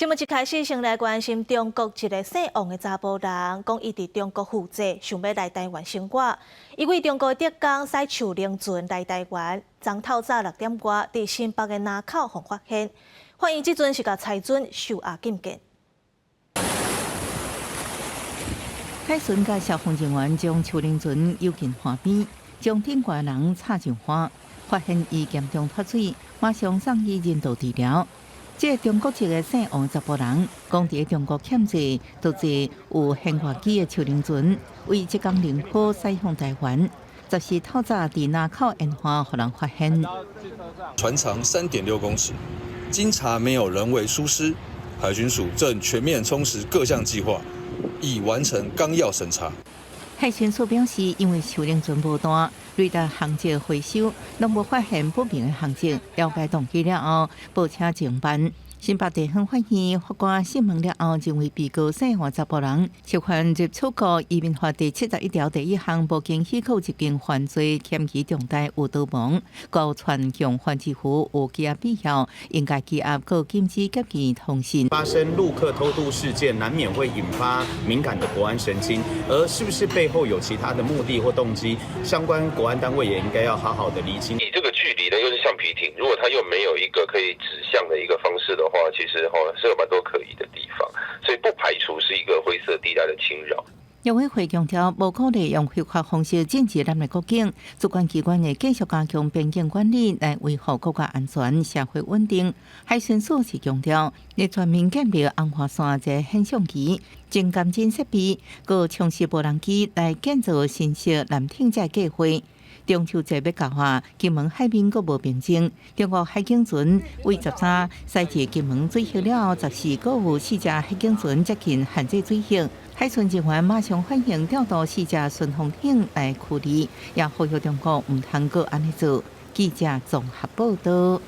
新聞一開始先來關心中國一个姓王的查埔人，講伊佇中國負債，想欲來台灣生活。伊對中國浙江駛樹輪船來台灣，昨透早6點外，佇新北的林口予發現，法院這陣是共裁准收押禁見。海巡佮消防人員將樹輪船誘近岸邊，將頂懸人插上岸，發現伊嚴重脫水，馬上送醫人道治療。這個中國籍的姓王查埔人，講佇中國欠債，導致有舷外機的樹輪船，對浙江寧波駛向台灣，14透早佇林口沿岸予人發現。船長3.6公尺，經查沒有人為疏失，海巡署正全面充實各項計劃，已完成綱要審查。海巡署表示，因為樹輪船無大，雷達航跡回收，攏無發現不明的航跡，了解動機了後，報請偵辦。新北地方法院法官審問了後，認為被告姓王查埔人涉犯入出國移民法第71條第1項無經許可入境犯罪嫌疑重大，有逃亡、勾串共犯之虞，有羈押必要，應該羈押閣禁止佮伊通信。發生陸客偷渡事件，難免會引發敏感的國安神經，而是不是背後有其他的目的或動機，相關國安單位也應該要好好的釐清。以這個距離呢，又是橡皮艇，如果它又沒有一個可以指向的一個方式的話，其實吼是有蠻多可疑的地方，所以不排除是一個灰色地帶的侵擾。陸委會強調，無鼓勵用非法方式進入咱的國境，主管機關會繼續加強邊境管理，來維護國家安全、社會穩定。海巡署是強調，欲全面建立紅外線這顯像機、偵監偵設備，閣充實無人機來建造新式艦艇這計劃。中秋節欲到啊，金門海面閣無平靜。中國海警船對13駛至金門水域了後，14閣有四隻海警船接近限制水域，海巡人員馬上反應調度四隻巡防艇來驅離，也呼籲中國毋通閣按呢做。記者綜合報道。